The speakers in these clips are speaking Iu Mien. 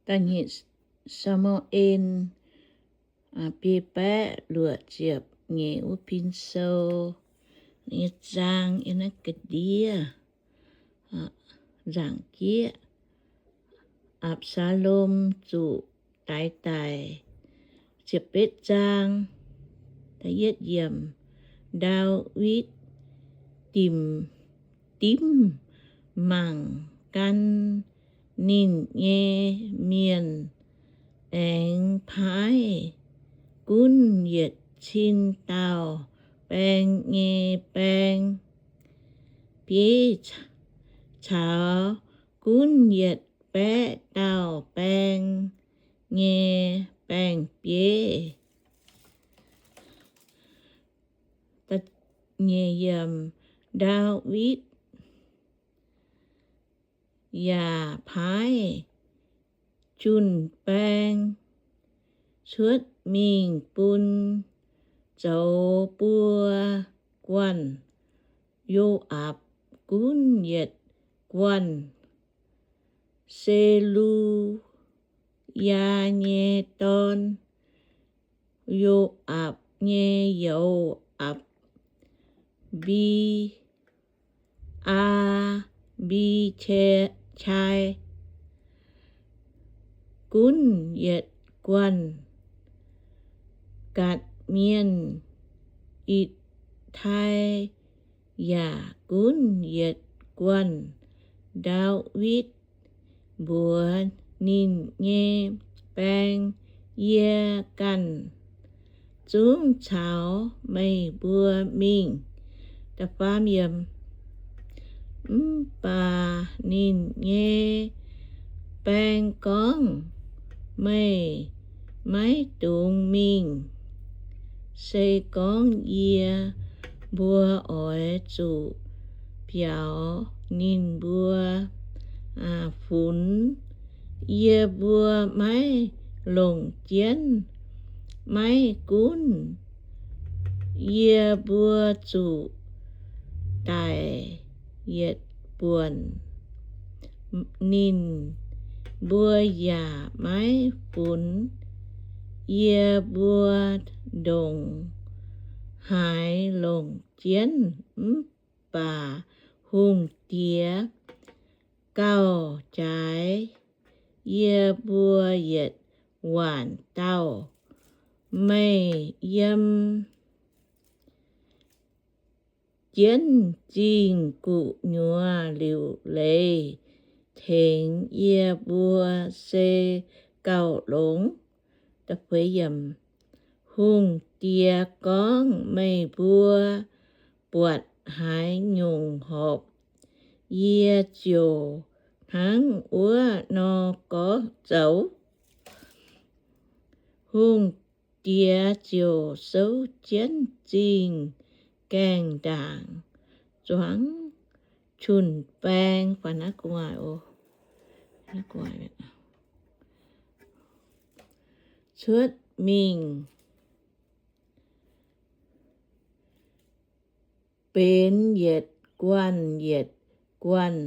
Da'nyeic Saa^mu^en, biei baeqv luoqc ziepc nyeic wuov pin sou nyei zaang yiem naaiv ga'ndiev nzaangc jieqv. Apc^saa^lom zuqc daix daic. Ziepc betv zaang, da'yietv yiemc, Ndaawitv dimv, dimv mangc gan ninh nyei mienh aengx paaiv gunv yietc cin dauh baeng nyei baeng bieiv caux gunv yietc baeqv dauh baeng nyei baeng bieiv. Ndaawitv yaac paaiv jun-baeng cuotv mingh bun zoux buo guanh. Yo^aapc gunv yietc guanh. Se^lu^yaa nyei dorn, Yo^aapc nyei youz, Apc, Mbi, Aa^mbi^qai, gunv yietc guanh. Gatc Mienh, Itc^tai, yaac gunv yietc guanh. Ndaawitv mbuox ninh nyei baeng, Yie ganh zungv caux meih mbuo mingh. Mv baac ninh nyei baeng gorngv, Meih maiv dungx mingh. Se gorngv yie mbuo oix zuqc biaux ninh mbuo funx, yie mbuo maiv longc jienv. Maiv gunv yie mbuo zuqc daic yietc buonc, ninh mbuo yaac maiv funx yie mbuo ndongc haaix longc jienv. Mv baac hungh diex gauh jaaix yie mbuo yietc waanc dauh. Meih yiem jienv zingh gu'nyuoz liuc leiz tengx yie mbuo se gauh longx. Hungh diex gorngv, Meih mbuo buatc haaix nyungc horpc, yie ziouc hnangv wuov nor gorngv zoux. Hungh diex ziouc souv jienv zingh gaengh ndaangc zuangx jun-baeng cuotv mingh, benx yietc guanh yietc guanh,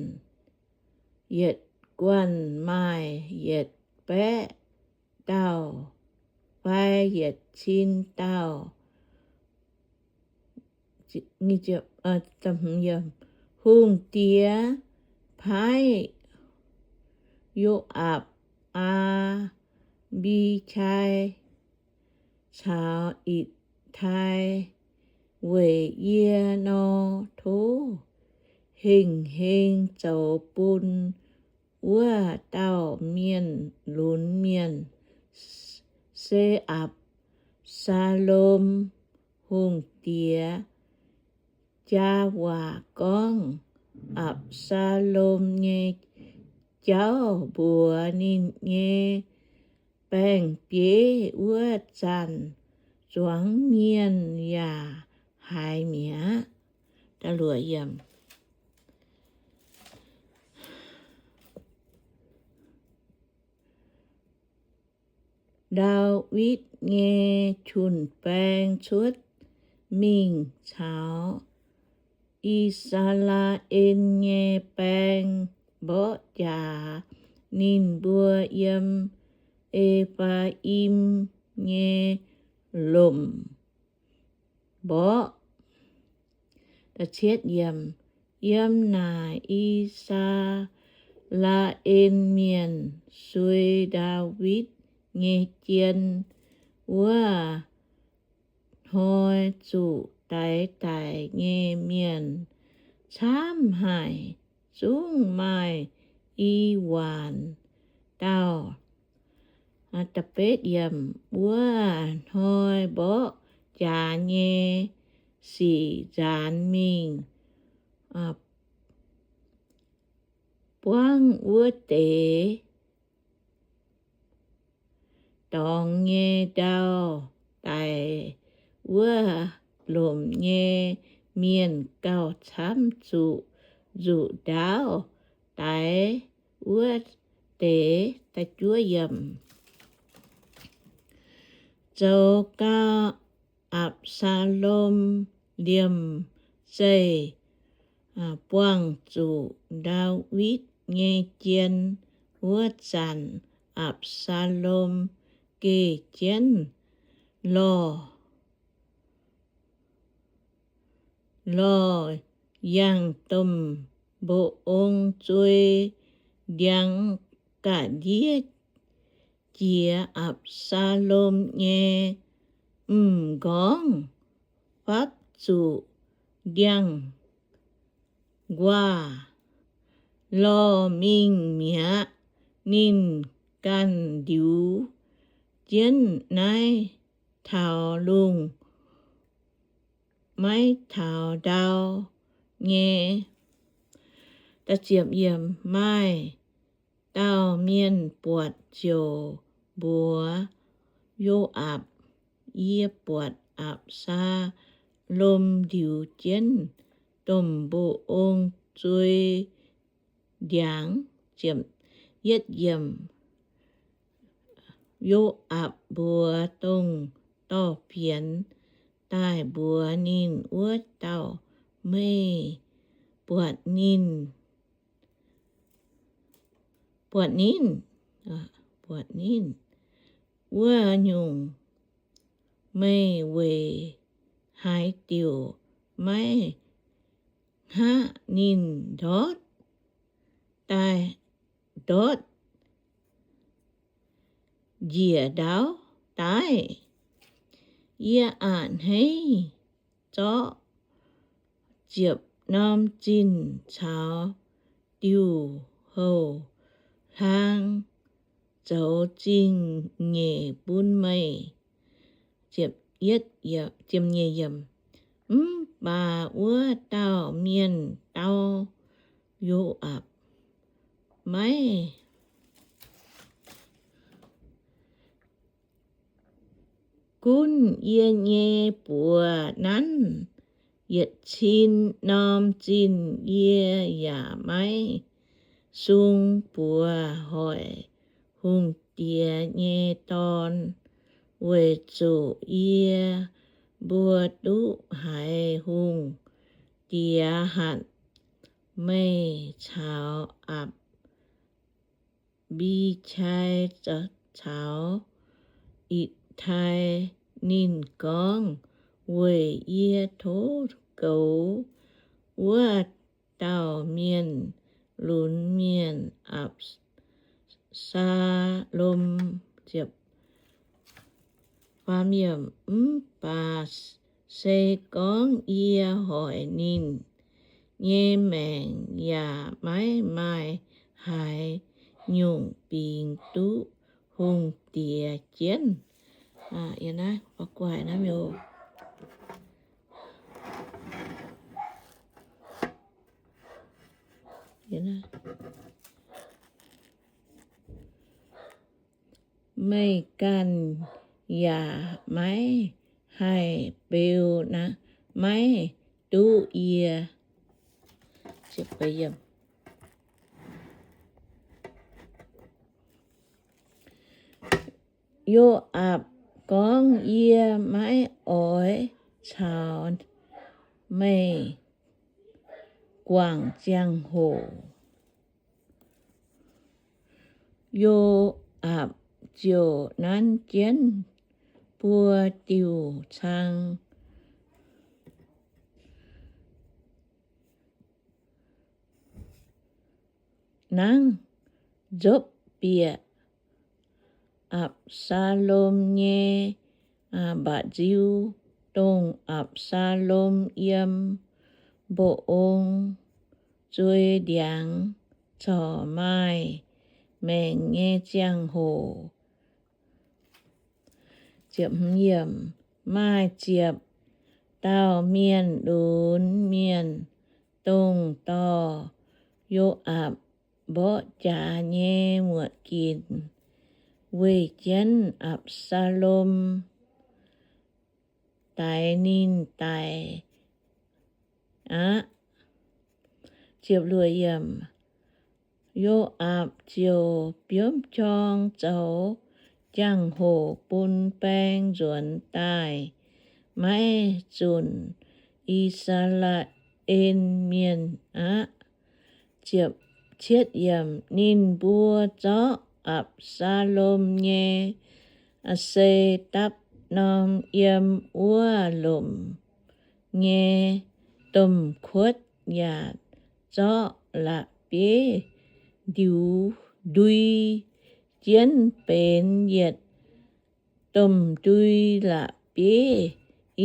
yietc guanh maaih yietc baeqv dauh fai yietc cin dauh. Hungh diex paaiv Yo^aapc, Aa^mbi^qai caux Itc^tai weic yie nor, tov hengx heng zoux bun wuov dauh mienh lunx mienh. Se Apc^saa^lom hungh diex jaa waac gorngv Apc^saa^lom nyei jauv mbuox ninh nyei baeng-bieiv wuov zanc, zuangx mienh yaac haiz mi'aqv. Ndaawitv nyei jun-baeng cuotv mingh caux I^saa^laa^en nyei baeng mborqv jaax. ninh mbuo yiem E^faa^im nyei lomc mborqv. Yiem naaic I^saa^laa^en Mienh suei Ndaawitv nyei jien wuov hnoi zuqc daix daic nyei mienh camv haic, zungv maaih i waanc dauh. Wuov hnoi mborqv jaax nyei sic nzaanx mingh buangv wuov deix dorngx nyei ndau daic wuov lomc nyei mienh gauh camv zuqc nzuqc ndaauv daix wuov deix. Zoux gau, Apc^saa^lom liemh zeih buangh zuqc Ndaawitv nyei jien wuov zanc, Apc^saa^lom geh jienv lorh lorh yangh domh mbong-ong zuei ndiangx ga'ndiev jiex Apc^saa^lom nyei m'nqorngv, fapv zuqc ndiangx-nquaah lorh mingh mi'aqv. Ninh ganh ndiux jienv naaiv taux lungh maiv taux ndau nyei. Maaih dauh mienh buatc ziouc mbuox Yo^aapc, Yie buatc Apc^saa^lom ndiux jienv domh mbong-ong zuei ndiangx. Yo^aapc mbuox dongh dorh fienx daaih mbuox ninh wuov dauh, Meih buatc ninh, buatc ninh, buatc ninh wuov nyungc, meih weic haaix diuc maiv hngaqv ninh ndortv daaih, ndortv njiec ndaauv daaih? Yie a'hneiv zorqv ziepc norm zinh caux diuh houh hlang zoux zingh nyeic bun meih. Mv baac wuov dauh mienh dau Yo^aapc, Maiv gunv yie nyei buoz nanv yietc cin norm zinh, yie yaac maiv sung buoz hoic hungh diex nyei dorn, weic zuqc yie mbuo duqv haiz hungh diex hatc meih caux Apc Mbiqcai caux Itc^tai. Ninh gorngv, Weic yie tov goux wuov dauh mienh lunx mienh Apc^saa^lom. Mv baac se gorngv yie hoic ninh nyei maengc yaac maiv maaih haaix nyungc bingx duqv hungh diex jienv. Meih ganh yaac maiv haih beu, maiv duqv yie. Yo^aapc gorngv, Yie maiv oix caux meih guangc ziangh hoc. Yo^aapc ziouc nanv jienv buo diuh cang nangv nzopv bieqc Apc^saa^lom nyei mba'nziu, dongh Apc^saa^lom yiem mba'ong zuei ndiangx corc maaih maengc nyei ziangh hoc. Maaih ziepc dauh mienh lunx mienh dongh dorh Yo^aapc mborqv jaax nyei muotc ginc weih jienv Apc^saa^lom daix ninh daic aqv. Yo^aapc ziouc biomv jorng zoux jangx-hoc bun baeng nzuonx daaih, maiv zunc I^saa^laa^en Mienh aqv. Ninh mbuo zorqv Apc^saa^lom nyei sei dapv norm yiem wuov lomc nyei domh kuotv, yaac zorqv la'bieiv ndiux ndui jienv benx yietc domh ndui la'bieiv.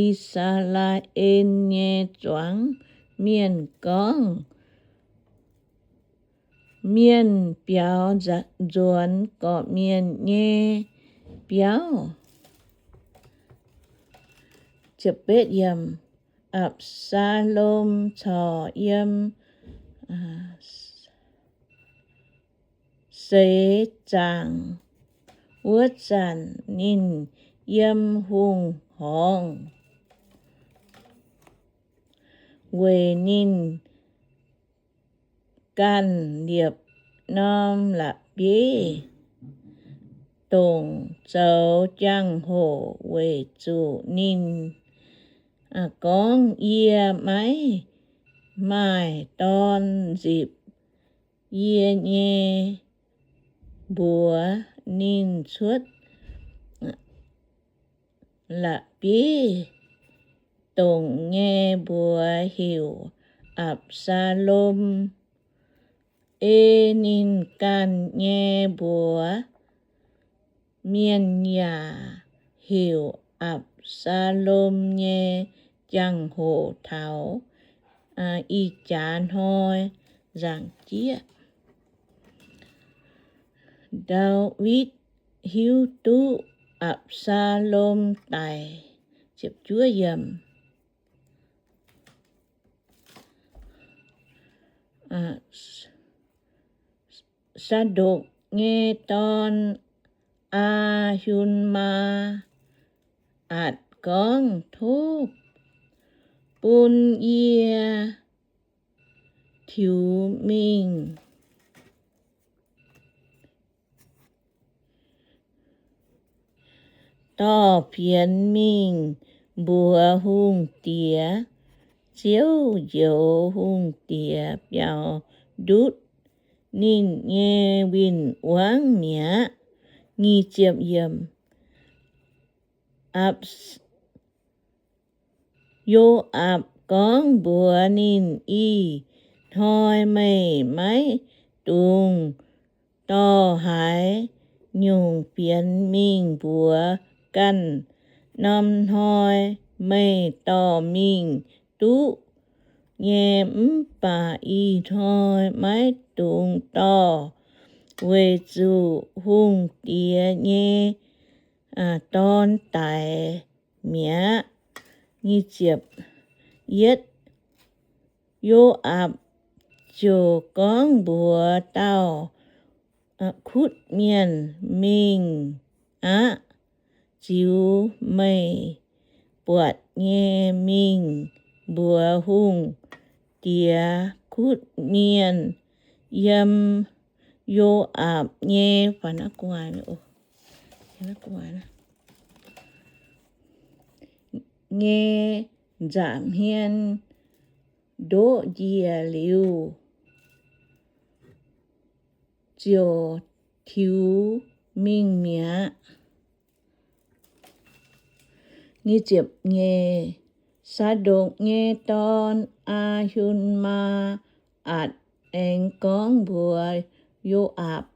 I^saa^laa^en nyei zuangx mienh gorngv, Mienh biaux nzuonx gorqv-mienh nyei biauv. Apc^saa^lom corc yiem seix zaangc. Wuov zanc ninh yiem hungh horngh weic ninh ganh liepc norm la'bieiv dongc zoux jangx-hoc weic zuqc ninh gorngv, Yie maiv maaih dorn nzipc yie nyei mbuox. Ninh cuotv la'bieiv dongc nyei mbuox heuc Apc^saa^lom. Ei ninh ganh nyei mbuox mienh yaac heuc Apc^saa^lom nyei jangx-hoc taux ih jaax hnoi nzaangc jieqv. Ndaawitv hiuv duqv Apc^saa^lom daic. Saa^ndokc nyei dorn, Aa^hi^maa^atc, gorngv, Tov bun yie tiux mingh dorh fienx mingh mbuox hungh diex. Ziouv njoux hungh diex biaux ndutv ninh nyei win-wangv mi'aqv. Yo^aapc gorngv mbuox ninh, Ih hnoi meih maiv dungx dorh haaix nyungc fienx mingh mbuox ganh. Norm hnoi meih dorh mingh duqv nyei, mv baac ih hnoi maiv dungx dorh, weic zuqc hungh diex nyei dorn daic mi'aqv. Yo^aapc ziouc gorngv mbuox dauh kutv mienh, Mingh aqv. Ziux meih buatc nyei mingh mbuox hungh diex. Kutv mienh yiem Yo^aapc nyei nyei nza'hmien ndoqv njiec liuz, ziouc tiux mingh mi'aqv. Nyic ziepc nyeic, Saa^ndokc nyei dorn, Aa^hun^maa^atc, aengx gorngv mbuox Yo^aapc,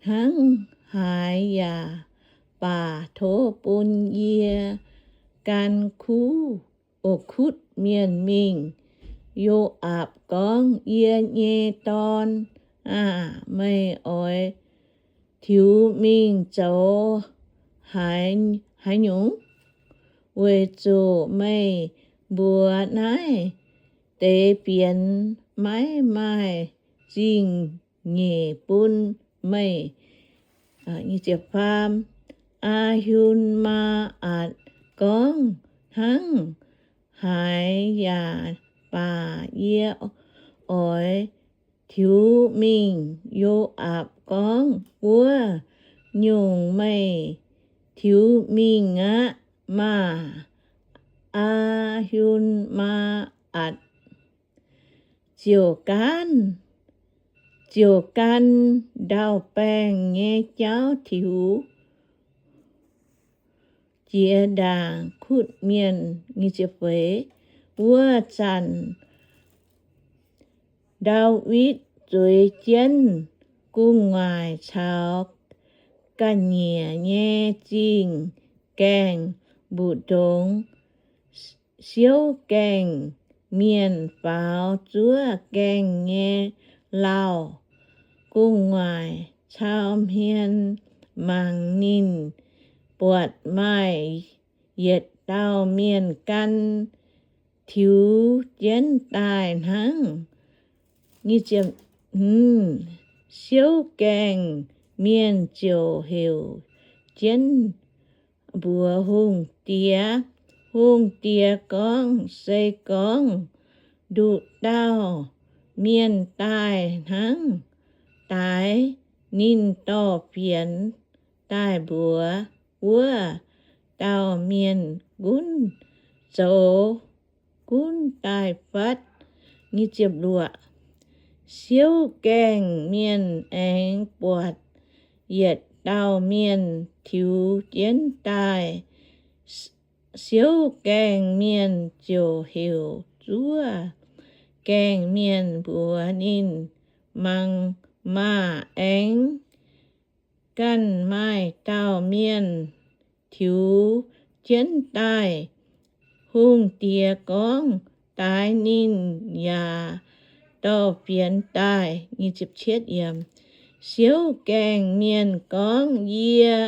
Hnangv haaix yaac baac, tov bun yie gan kuv, o, kutv mienh mingh. Yo^aapc gorngv, Yie nyei dorn aah! Meih oix tiux mingh zoux haaix, haaix nyungc? Weic zuqc meih mbuox naaiv deix fienx maiv maaih zingh nyeic bun meih. Aa^hun^maa^atc gorngv, Hnangv haaix yaac baac, yie oix tiux mingh. Yo^aapc gorngv, Wuov nyungc meih tiux mingh aqv maah! Aa^hun^maa^atc ziouc gaanv, ziouc gan ndau-baengh nyei jauv tiux jiex ndaangc kutv mienh. Wuov zanc Ndaawitv zueiz jienv gu'nguaaic caux ga'nyiec nyei zingh gaengh mbu'ndongx, siouv gaengh mienh faaux zuov gaengh nyei lauh. Gu'nguaaic cau hmien mangc ninh buatc maaih yietc dauh mienh gan tiux jienv daaih hnangv. Siouv gaengh mienh ziouc heuc jienv mbuox hungh diex. Hungh diex gorngv, Se gorngv nduqc dauh mienh daaih hnangv, daix ninh dorh fienx daaih mbuox wuov dauh mienh gunv zoux gunv daaih fatv. Siouv gaengh mienh aengx buatc yietc dauh mienh tiux jienv daaih. Siouv gaengh mienh ziouc heuc zuov gaengh mienh mbuox ninh, Mangc maah! Aengx ganh maaih dauh mienh tiux jienv daaih. Hungh diex gorngv, Daix ninh yaac dorh fienx daaih. Siouv gaengh mienh gorngv, Yie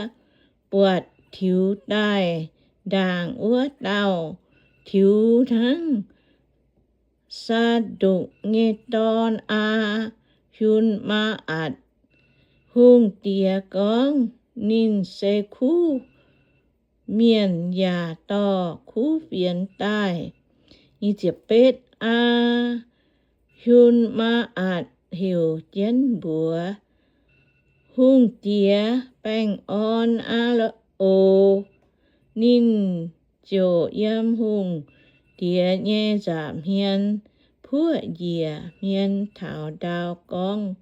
buatc tiux daaih ndaangc wuov dauh tiux hnangv Saa^ndokc nyei dorn, Aa^hun^maa^atc. Hungh diex gorngv, Ninh se kuv mienh yaac dorh kuv fienx daaih. Aa^hun^maa^atc heuc jienv mbuox hungh diex, Baengh orn aqv oc. Ninh ziouc yiem hungh diex nyei nza'hmien puoqv njiec hmien taux ndau gorngv,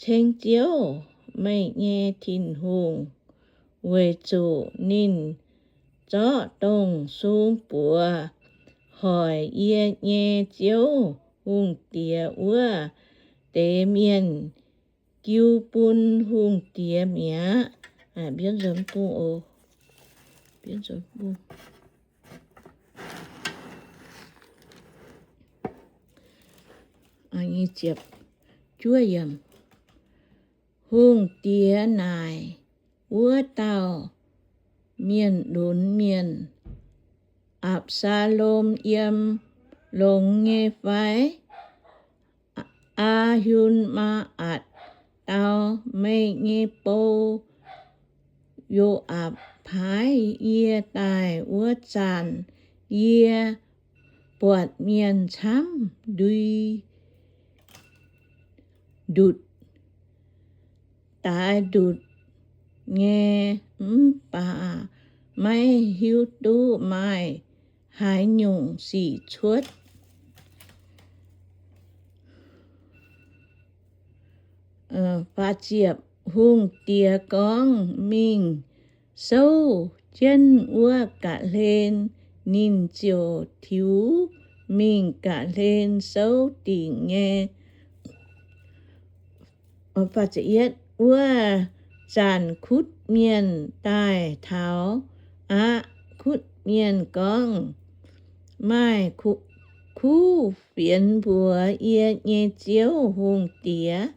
Ceng Ziouv, meih nyei Tin-Hungh, weic zuqc ninh zorqv dongh sung buoz hoic yie nyei ziouv, hungh diex wuov deix mienh, jiu bun hungh diex mi'aqv. Hungh diex naaic wuov dauh mienh lunx mienh, Apc^saa^lom yiem longx nyei fai? Aa^hun^maa^atc dau, Meih nyei bou, Yo^aapc, paaiv yie daaih wuov zanc, yie buatc mienh camv ndui ndutc, daix ndutc nyei, mv baac maiv hiuv duqv maaih haaix nyungc sic cuotv. Hungh diex gorngv, Mingh souv jienv wuov ga'hlen. Ninh ziouc tiux mingh ga'hlen souv dingc nyei. Wuov zanc kutv mienh daaih taux aqv. Kutv mienh gorngv, Maaih kuv fienx mbuox yie nyei ziouv hungh diex,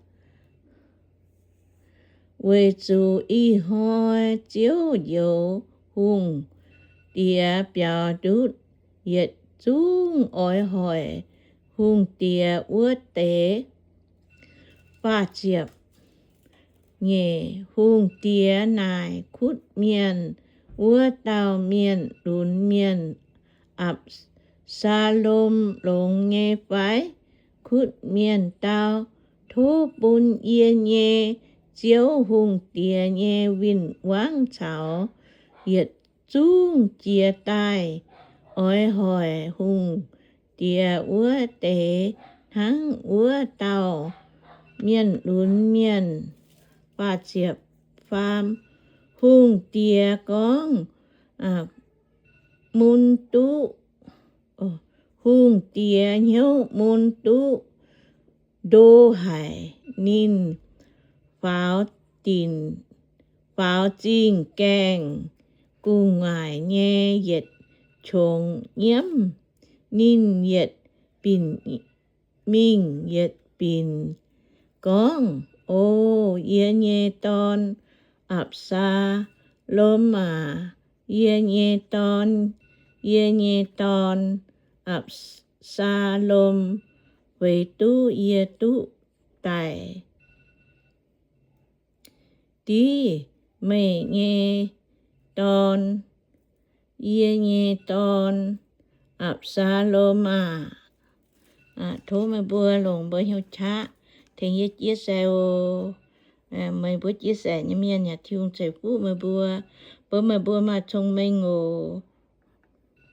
weic zuqc ih hnoi ziouv njoux hungh diex biaux ndutv, yietc zungv oix hoic hungh diex wuov deix. Nyeic, hungh diex naaic kutv mienh wuov dauh mienh lunx mienh, Apc^saa^lom longx nyei fai? Kutv mienh dau, Tov bun yie nyei ziouv hungh diex nyei win-wangv caux yietc zungv jiez daaih oix hoic hungh diex wuov deix hnangv wuov dauh mienh lunx mienh. Faam, hungh diex gorngv, Mun duqv, hungh diex hnyouv mun duqv ndo haic. Ninh faaux dinc, faaux zingh gaengh gu'nguaaic nyei yietc qongx nyiemv. Ninh yietc binc mingh yietc binc gorngv, O yie nyei dorn, Apc^saa^lom aac, yie nyei dorn, yie nyei dorn, Apc^saa^lom, feix duqv yie duqv daic div meih nyei dorn, yie nyei dorn, Apc^saa^lom aah! Tov meih mbuo longc mbuo hnyouv qaqv tengx yie chia sẻ oc. Meih mbuo chia sẻ nyei mienh yaac Tin-Hungh ceix fuqv meih mbuo, bun meih mbuo maaih cong-mengh oc.